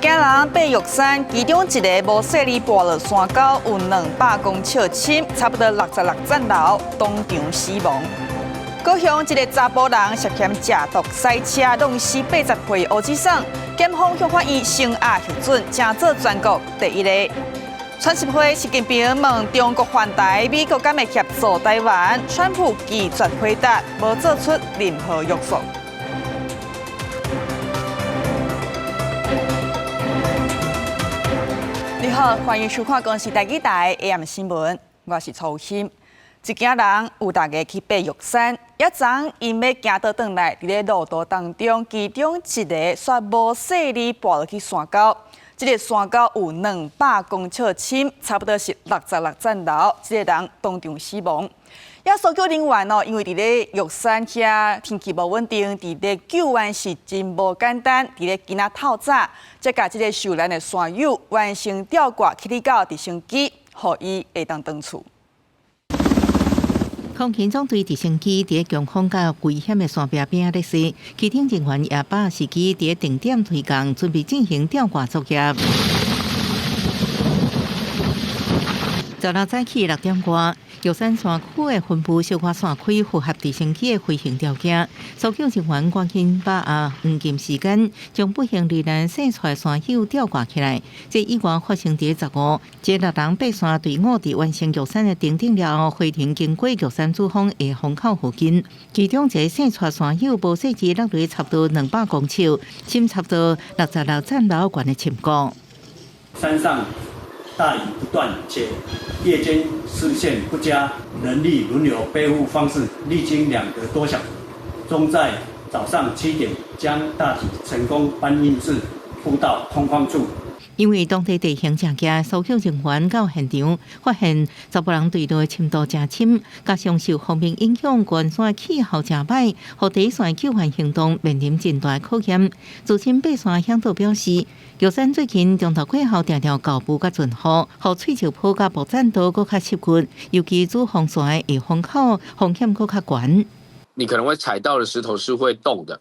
家人爬玉山，其中一个無細膩跋落山溝，有200公尺深，差不多66層樓，當場死亡。高雄一个查埔人涉嫌食毒駛車，弄死80歲烏子桑，檢方向法院聲押核准，成做全國第一例。川習會習近平問中國環台，美國敢會協助台灣？川普拒絕回答，無做出任何約束。你好，歡迎收看公視台語台 AM 新聞，我是曹欣。一家人有逐家去爬玉山，一昨𪜶欲行倒轉來，佇咧路途當中，其中一个煞無細膩跋落去山溝。這个山溝有200公尺深，差不多是66層樓，這个人當場死亡。也搜救人員哦，因為佇咧玉山遐天氣無穩定，佇咧救援是真無簡單。佇咧今仔透早，才共這个受難的山友完成吊掛起哩到直升機，予伊會當轉厝。空勤總隊直升機佇強風佮危險的山壁邊咧駛，機頂人員也把時機佇定點推降，準備進行吊掛作業。十六早起6點外，玉山山區的雲霧小可散開，符合直升機的飛行條件。搜救人員趕緊把握黃金時間，將不幸罹難生出山友吊掛起來。這意外發生佇15，這六人爬山隊伍佇完成玉山的登頂了後，飛行經過玉山主峰的風口附近，其中一个生出山友無細膩落落差不多200公尺，深差不多66層樓懸的深谷。山上大雨不斷，且夜間視線不佳，人力輪流背負方式，歷經2個多小時，終在早上7點將大體成功搬運至步道空曠處。因為當地地形誠險，搜救人員到現場發現查埔人墜落深度誠深，加上受鋒面影響，懸山氣候誠歹，予第一線救援行動面臨真大考驗。資深爬山嚮導表示，玉山最近中晝過後定定厚霧佮陣雨，予碎石坡佮木棧道閣較濕滑，尤其主峰山的下風口風險閣較懸。你可能會踩到的石頭是會動的，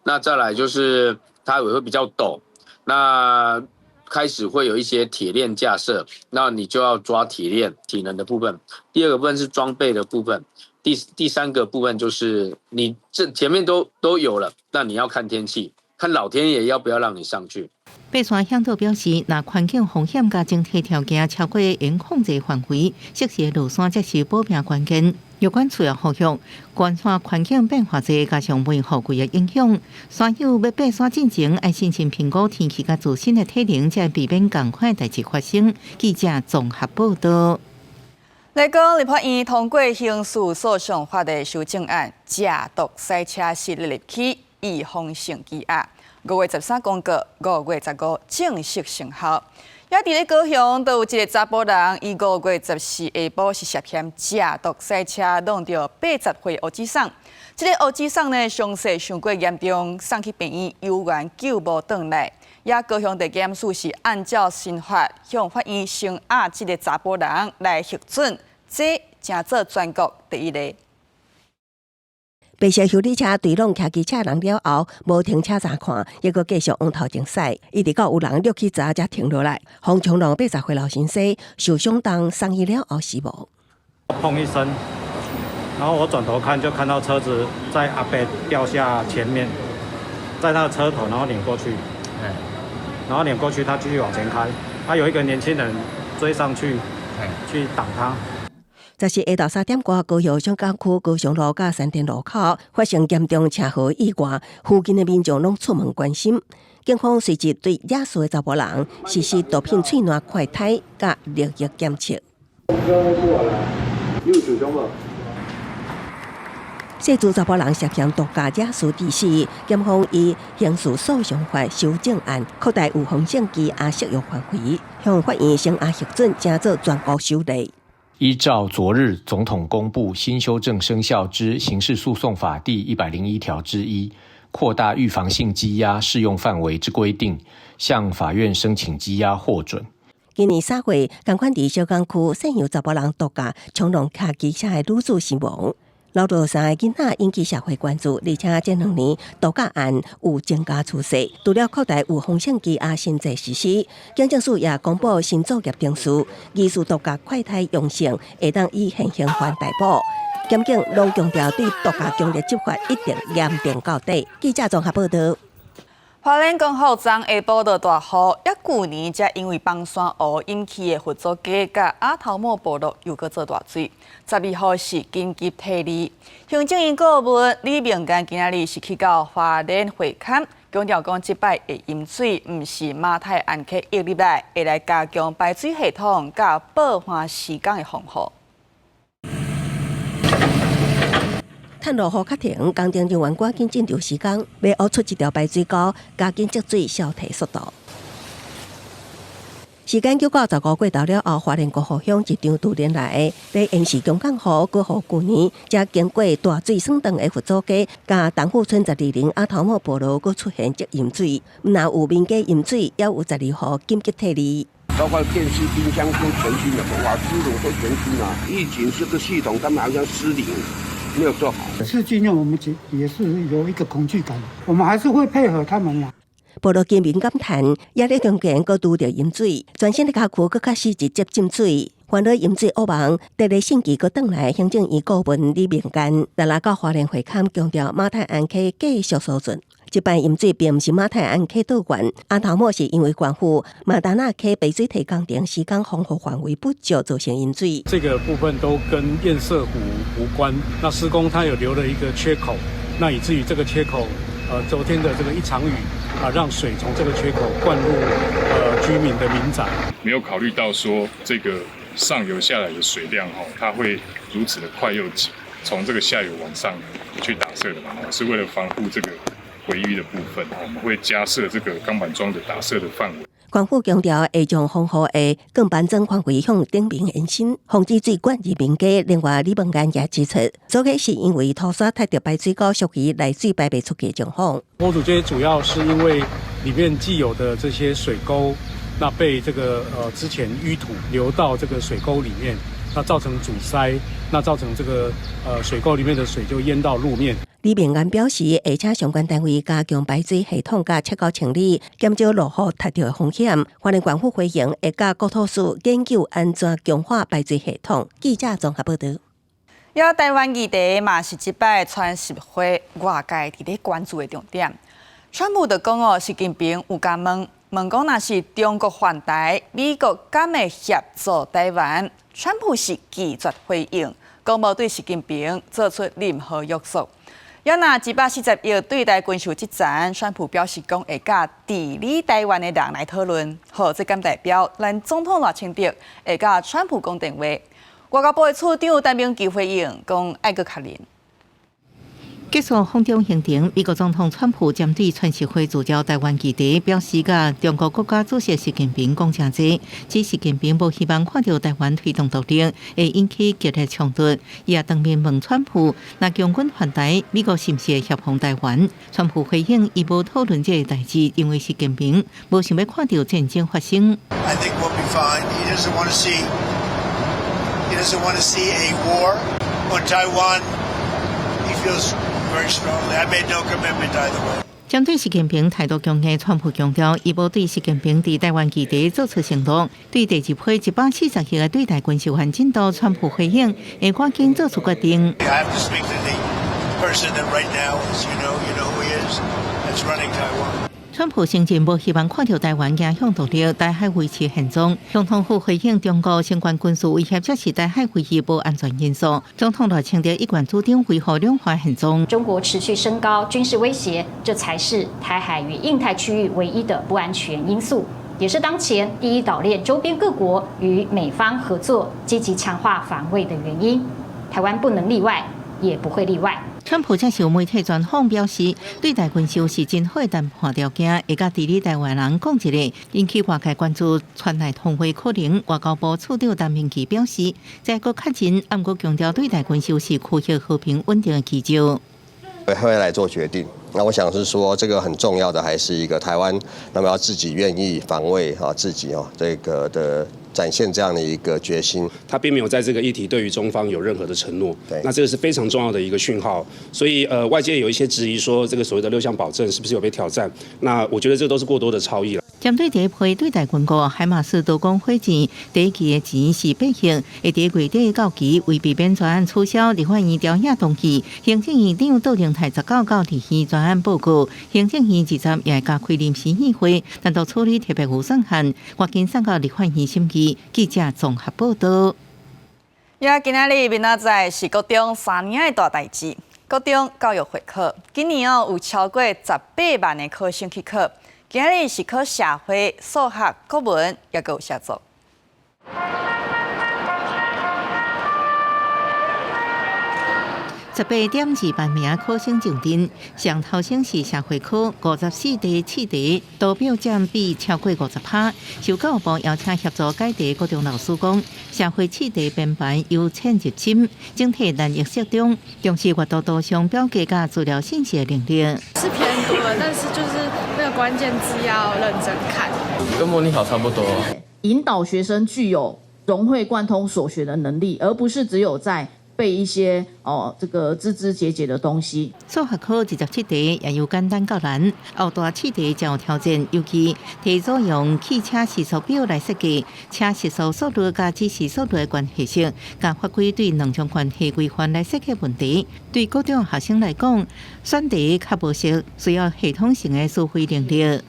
那再來就是它也會比較陡，那開始會有一些鐵鏈架設，那你就要抓鐵鏈體能的部分。第二個部分是裝備的部分，第三個部分就是你這前面都有了，那你要看天氣，看老天爺要不要讓你上去。爬山嚮導表示，若環境風險佮整體條件超過應控制範圍，適時落山才是保命關鍵。藥管處也呼籲，懸山環境變化濟，加上梅雨季的影響，山友欲爬山進前，愛審慎評估天氣佮自身的體能，才會避免仝款代誌發生。記者綜合報道。來講，立法院通過刑事訴訟法的修正案，食毒駛車是列入去預防性羈押。5月13公告，5月15正式生效。也佇咧高雄，都有一个查埔人，伊5月14下晡是涉嫌食毒駛車，弄著80歲烏子桑。這个烏子桑呢，傷勢傷過嚴重，送去病院猶原救無轉來。也高雄地檢署是按照新法向法院聲押這个查埔人來核准，這成做全國第一例。白色修理車對挵騎機車人了後，無停車查看，猶閣繼續往頭前駛，一直到有人掠去閘才停落來。風衝撞80歲老先生受傷重送醫了後死亡。砰一聲，然後我轉頭看，就看到車子在阿伯掉下前面，在他的車頭，然後碾過去，然後碾過去，他繼續往前開，他有一個年輕人追上去，去擋他。這是下晝3點外，高雄小港區高雄路佮山頂路口發生嚴重車禍意外，附近的民眾攏出門關心。警方隨即對惹事的查埔人實施毒品喙瀾快篩佮尿液檢測。你有受傷無？涉事查埔人涉嫌毒駕惹事致死，檢方以刑事訴訟法修正案擴大預防性羈押適用範圍，向法院聲押核准，成做全國首例。依照昨日總統公布新修正生效之刑事訴訟法第101條之一，擴大預防性羈押適用範圍之規定，向法院申請羈押獲准。今年3月，仝款佇小港區，姓楊查埔人毒駕衝撞騎機車的女子身亡。留落三个囡仔引起社會關注，而且這兩年毒駕案有增加趨勢。除了擴大預防性羈押新制實施，警政署也公布新作業程序，疑似毒駕快篩陽性，會當以現行犯逮捕。檢警攏強調對毒駕強力執法，一定嚴定到底。記者綜合報道。花蓮光復昨下晡落大雨，抑舊年才因為崩山湖引起的佛祖溪佮阿頭毛部落又閣做大水。12號是緊急撤離。行政院顧問李明干今仔日是去到花蓮會勘，強調講這擺的淹水毋是馬太鞍溪溢入來，會來加強排水系統佮報旱施工的防護。趁落雨較停，工程人員趕緊進場施工，欲挖出一條排水溝，加緊積水消退速度。時間9到15過頭了後，花蓮國湖鄉一場多年來咧延時強降雨，閣予舊年才經過大水損斷的佛祖溪，佮東富村12鄰阿頭毛部落閣出現積淹水，毋但有民家淹水，也有12戶緊急撤離。包括電視、冰箱都全新的，瓦斯爐都全新啊！預警這個系統，他們好像失靈，沒有做好。是今天我們也是有一個恐懼感，我們還是會配合他們啦。部落居民感嘆，壓力中間閣拄著淹水，全新的家區閣較是直接浸水，煩惱淹水惡夢。第二星期閣轉來，行政院顧問李明干，來到花蓮會勘，強調馬太鞍溪繼續疏浚。這擺淹水並毋是馬太鞍溪倒灌，阿頭毛是因為縣府馬達納溪排水堤工程施工防護範圍不足造成淹水。這個部分都跟堰塞湖無關。那施工它有留了一個缺口，那以至於這個缺口，昨天的這個一場雨啊，讓水從這個缺口灌入居民的民宅。沒有考慮到說這個上游下來的水量哈，它會如此的快又急，從這個下游往上去打設的嘛，是為了防護這個回淤的部分，我們會加設這個鋼板樁的打設的範圍。縣府強調會將防護的鋼板樁範圍向頂面延伸，防止水灌入民家。另外，李文安也指出，這個是因為土沙塞著排水溝，屬於內水排袂出去的狀況。佛祖街主要是因為裡面既有的這些水溝，那被這個之前淤土流到這個水溝裡面，那造成阻塞，那造成這個水溝裡面的水就淹到路面。李明安表示，會請相關單位加強排水系統佮切溝清理，減少落雨塞著的風險。花蓮縣府回應，會佮國土署研究按怎強化排水系統。記者綜合報道。抑台灣議題嘛是這擺川習會外界佇咧關注的重點。川普就講哦，習近平有共問問講，若是中國犯台，美國敢會協助台灣？川普是拒絕回應，講無對習近平做出任何約束。抑若140億對台軍售之前，川普表示講會佮治理台灣的人來討論。好，這敢代表咱總統賴清德會佮川普講電話？外交部的次長陳明騏回應講愛閣確認。結束訪中行程，美國總統川普針對川習會聚焦台灣議題，表示佮中國國家主席習近平講誠濟，指習近平無希望看著台灣推動獨立，會引起激烈衝突。伊也當面問川普，若共軍犯台，美國是毋是會協防台灣？川普回應，伊無討論這个代誌，認為習近平無想欲看著戰爭發生。 I think we'll be fine. He doesn't want to see a war on Taiwan. He feels very strongly. I made no commitment either way. 針對習近平態度強硬，川普強調，伊無對習近平佇台灣議題做出承諾。對第二批140億的對台軍售案進度，川普回應會趕緊做出決定。 I have to speak to the person that right now is, you know who he is, that's running Taiwan. 川普承認無希望看著台灣走向獨立，台海維持現狀。總統府回應中國相關軍事威脅，才是台海唯一無安全因素。總統賴清德一貫主張維護兩岸現狀。中國持續升高軍事威脅，這才是台海與印太區域唯一的不安全因素，也是當前第一島鏈周邊各國與美方合作，積極強化防衛的原因。台灣不能例外，也不會例外。川普接受媒體專訪表示，對台軍售是真好的談判條件，會佮治理台灣人講一下，引起外界關注。川賴通話可能，外交部次長陳明騏表示，再閣確認，毋過強調對台軍售是區域和平穩定的基石。會來做決定。那我想是說，這個很重要的，還是一個台灣，那麼要自己願意防衛啊自己哦，這個的。展現這樣的一個決心。他並沒有在這個議題對於中方有任何的承諾。對，那這個是非常重要的一個訊號。所以，外界有一些質疑說，這個所謂的六項保證是不是有被挑戰？那我覺得這都是過多的超譯了。針對第一批對台軍購，海馬斯多講火箭第一期的錢是百億，會佇月底到期，為避免專案取消，立法院調遐動議，行政院長杜榮泰19到20專案報告，行政院20也會加開臨時議會，單獨處理特別預算案，趕緊送到立法院審議。記者綜合報道。也今仔日明仔載是國中三年的大代誌，國中教育會考，今年哦有超過18萬的考生去考。今日是考社會、數學、國文，抑閣有寫作。18.2萬名考生上陣，上頭先是社會科54題試題，圖表佔比超過50%。受教育部邀請協助解題，國中老師講，社會試題編排由淺入深，整體難易適中，重視閱讀圖像表格佮資料信息的能力。是偏多了，但是就是那個關鍵字要認真看。跟模擬考差不多。引導學生具有融會貫通所學的能力，而不是只有在背一些哦，這個枝枝節節的東西。數學科27題也由簡單到難，後大試題較有挑戰，尤其題組用汽車時速表來設計，車時速速度佮指示速度的關係性，佮發揮對兩種關係規範來設計問題。對高中學生來講，選題較無熟，需要系統性的思維能力。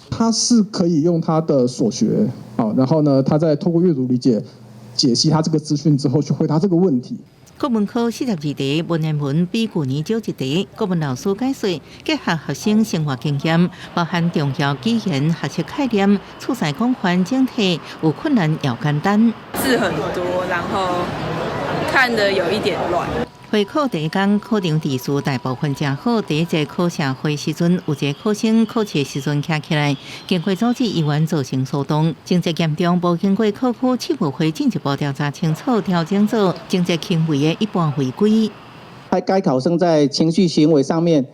他是可以用他的所學，好，然後呢，他再透過閱讀理解。解析他這個資訊之後，去回答這個問題。國文科42題，文言文比舊年少一題。國文老師解說，結合學生生活經驗，包含重要語言學習概念，取材廣泛，整體有困難又簡單。字很多，然後看得有一點亂。會考第一天考場秩序大部分誠好。第一節考社會時陣，有一個考生考試時陣徛起來，經過組織醫院造成騷動，情節嚴重，無經過考區試務會進一步調查清楚，調整做情節輕微的一般違規。該考生在情緒行為上面，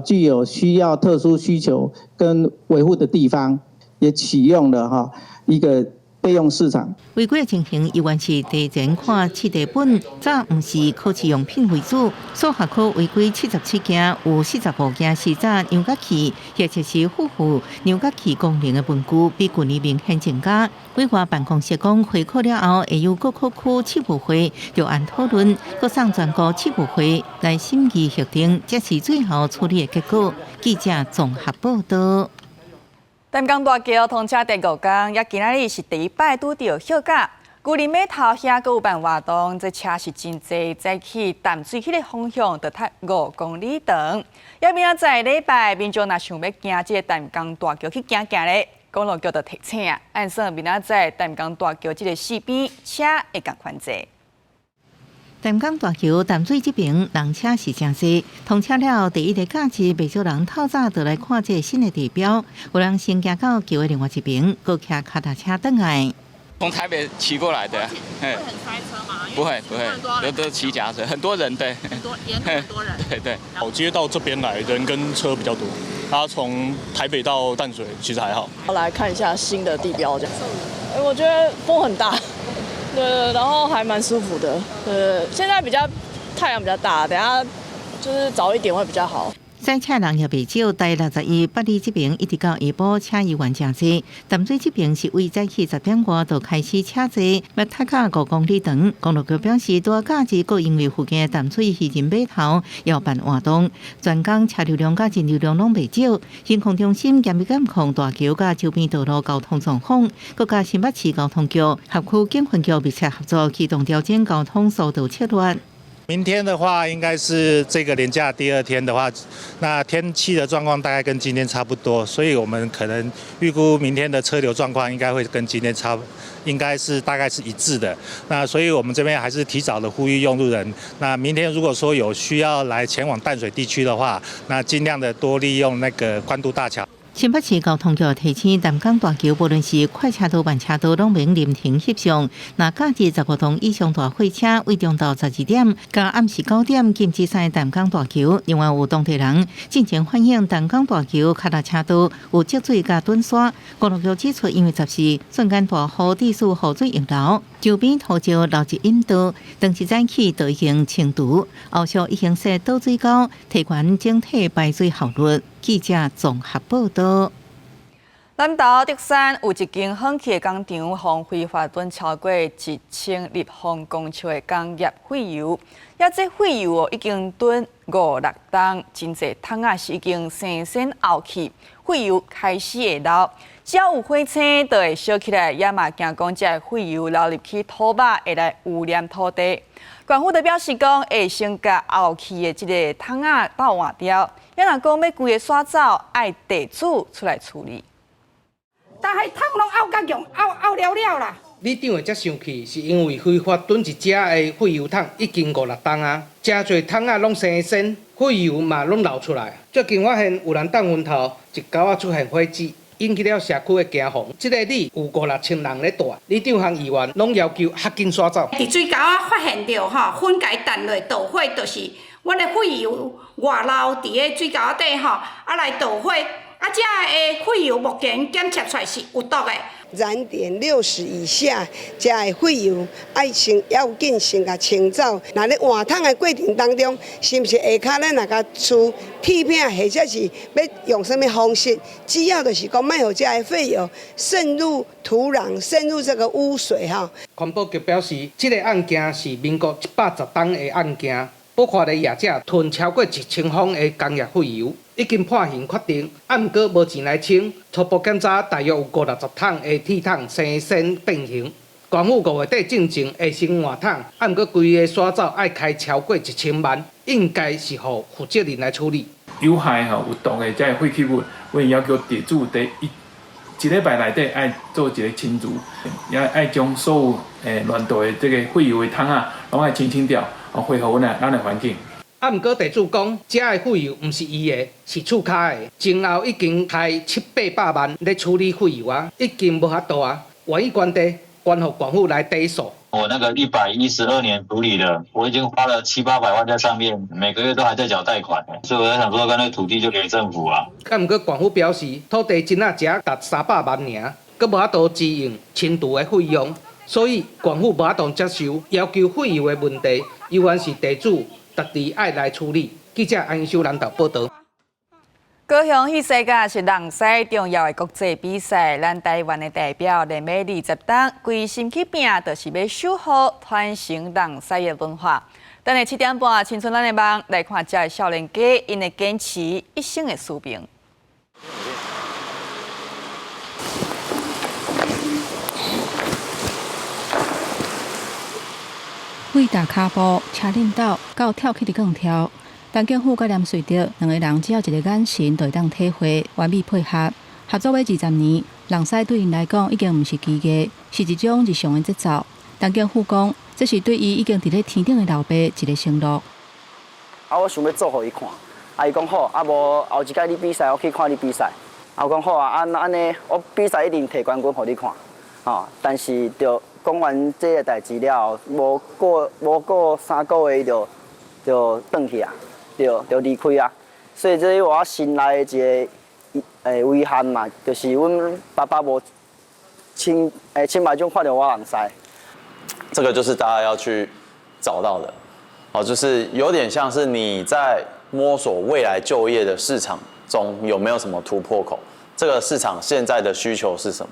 具有需要特殊需求跟維護的地方，也啟用了哈一個備用試場。違規的情形，猶原是提前看試題本，早毋是考試用品為主。數學科違規77件，有45件是早量角器，或者是輔助量角器功能的文具，比舊年明顯增加。委員辦公室講，會考了後，會由各考區試務會就案討論，閣送全國試務會來審議核定，這是最後處理的結果。記者綜合報道。淡江大橋通車第五工，也今仔日是第一擺拄著歇假。舊年碼頭遐閣有辦活動，這車是真濟，早起淡水彼个方向就塞5公里長。也明仔載禮拜，民眾若想欲經這个淡江大橋去行行咧，公路局就提醒啊，按算明仔載淡江大橋這个四邊車會仝款濟。淡江大橋淡水這邊人車是誠濟，通車了後第一個假日，袂少人透早就來看這個新的地標。有人先行到橋的另外一邊，閣騎跤踏車轉來。從台北騎過來的，會很塞車嗎？不會不會，都騎腳踏車，很多人對。很多，沿路很多人。對對。老街到這邊來，人跟車比較多。他從台北到淡水其實還好。來看一下新的地標，這樣。我覺得風很大。對，然後還蠻舒服的。現在比較太陽比較大，等下就是早一點會比較好。賽車人也袂少，台61八里這邊一直到下晡車猶原誠濟。淡水這邊是為早起10點外就開始車濟，欲塞到5公里長。公路局表示，拄假日閣因為附近的淡水漁人碼頭要辦活動，全工車流量佮人流量攏袂少。行控中心嚴密監控大橋佮周邊道路交通狀況，閣佮新北市交通局、合區警分局密切合作，機動調整交通疏導策略。明天的話，應該是這個連假第二天的話，那天氣的狀況大概跟今天差不多，所以我們可能預估明天的車流狀況應該會跟今天應該是大概是一致的。那所以我們這邊還是提早的呼籲用路人，那明天如果說有需要來前往淡水地區的話，那盡量的多利用那個關渡大橋。新北市交通局提醒，淡江大橋無論是快車道、慢車道，攏免臨停翕相。若假日15棟以上大貨車，對中晝12點到暗時9點禁止駛淡江大橋。另外有當地人進前反映，淡江大橋跤踏車道有積水佮躉沙。公路局指出，因為十四瞬間大雨，致使雨水溢流，周邊土石流入引道，當時早起就已經清除，後續已經設導水溝，提懸整體排水效率。記者綜合報道。南投竹山有一間廢棄的工廠，予揮發躉超過1000立方公尺的工業廢油，抑這廢油哦已經躉五六冬，真濟桶仔是已經生鉎漚去，廢油開始會流，只要有火星就會燒起來，也嘛驚講這个廢油流入去土肉會來污染土地。縣府就表示講，會先共漚去的這个桶仔鬥換掉，也若講欲規个徙走，愛地主出來處理。但彼桶攏漚甲用漚漚了了啦。里長會遮生氣，是因為揮發躉一隻的廢油桶已經五六冬啊，誠濟桶仔攏生鉎，廢油嘛攏流出來。最近發現有人當墳頭一溝仔出現火舌，引起了社區的驚惶。這个里有五六千人咧蹛，里長和議員攏要求較緊徙走。佇水溝仔發現著吼，分解彈落導火，就是阮的廢油外漏佇个水溝仔底吼，啊來導火。啊，這个廢油目前檢測出來是有毒的。燃點60以下，這个廢油愛先要緊先共清走。若咧換桶的過程當中，是毋是下跤咱若共除鐵片，或者是欲用啥物方式？只要就是講，莫予這个廢油滲入土壤，滲入這個污水哈。環保局表示，這个案件是民國110冬的案件。不法的業者囤超過1000方的工業廢油，已經判刑確定，啊，毋過無錢來清。初步檢查大約有五六十桶的鐵桶生鉎變形。縣府5月底進前會先換桶，啊，毋過規个徙走愛開超過1000萬，應該是予負責人來處理。有害吼有毒的這个廢棄物，阮要求地主佇一禮拜內底愛做一个清除，也愛將所有亂倒的這个廢油的桶仔，攏愛清清掉。哦，恢復阮的環境。啊，毋過地主講，這个廢油毋是伊的，是厝跤的。前後已經開七八百萬咧處理廢油啊，已經無法度啊，願意捐地，捐予縣府來底數。我那個112年處理的，我已經花了七八百萬在上面，每個月都還在繳貸款，所以我在想說，乾脆土地就給政府啊。啊，毋過縣府表示，土地真仔只值300萬爾，閣無法度支應清除的費用。所以，縣府無法度接受要求廢油的問題，猶原是地主家己愛來處理。記者安秀南投報導。高雄戲世界是人賽重要的國際比賽，咱台灣的代表連欲20冬規心去拼，就是欲守護傳承人賽的文化。等下7點半，青春咱的夢來看這个少年家，𪜶的堅持一生的使命。對踏跤步、車輪鬥到跳起佇摃跳，陳景富佮連瑞德兩个人只要一个眼神就會當體會，完美配合。合作欲20年，人賽對𪜶來講已經毋是技藝，是一種日常的節奏。陳景富講，這是對伊已經佇咧天頂的老爸一个承諾。啊，我想欲做予伊看，啊，伊講好，啊無後一擺你比賽，我去看你比賽。啊，我講好啊，啊按呢，我比賽一定提冠軍予你看，吼，但是就講完這个代誌了後，無過3個月，伊就轉去啊，就離開啊。所以這是我心內的一个遺憾嘛，就是阮爸爸無親目睭看著我人賽。這個就是大家要去找到的，哦，就是有點像是你在摸索未來就業的市場中有沒有什麼突破口，這個市場現在的需求是什麼？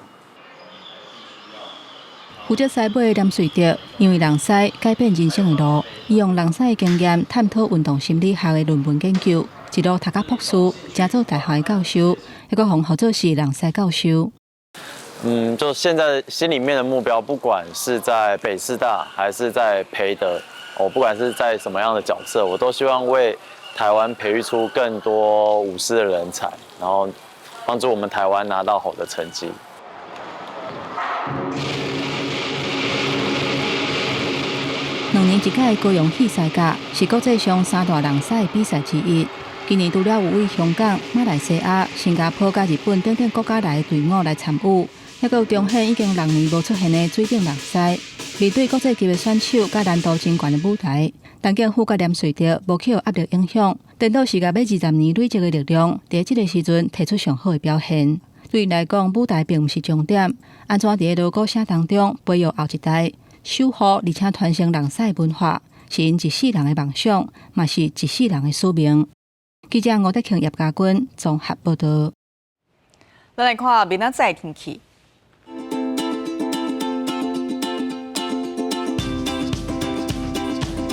負責賽馬的連瑞德，因為人賽改變人生的路，伊用人賽的經驗探討運動心理學的論文研究，一路讀到博士，成做大學的教授，猶閣予號做是人賽教授。就現在心裡面的目標，不管是在北師大還是在培德，我不管是在什麼樣的角色，我都希望為台灣培育出更多舞獅的人才，然後幫助我們台灣拿到好的成績。兩年一屆高雄戲世甲是國際上三大人賽比賽之一。今年除了有位香港、馬來西亞、新加坡佮日本等等國家來的隊伍來參與，猶閣有彰顯已經6年無出現的水頂人獅。面對國際級的選手佮難度真懸的舞台，陳景富佮連瑞德無去予壓力影響，顛倒是共欲20年累積的力量，佇這个時陣提出上好的表現。對𪜶來講，舞台並毋是終點，按怎佇鑼鼓聲當中培育後一代，守護而且傳承人獅文化，是𪜶一世人的夢想，嘛是一世人的使命。記者吳德慶、葉家軍綜合報道。咱來看明仔載天氣。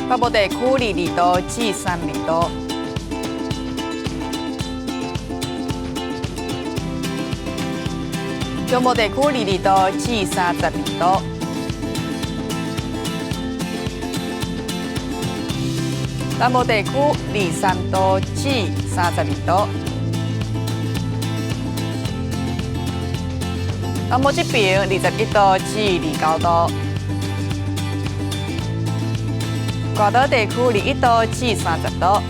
北部地區22度至32度，中部地區22度至32度，南部地區23度至32度，南部這邊21度至29度。外島地區21度至30度。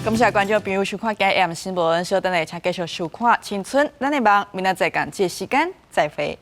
感謝觀眾朋友收看今日 AM 新聞，稍等下請繼續收看《青春咱的夢》，明仔載仝這個時間再會。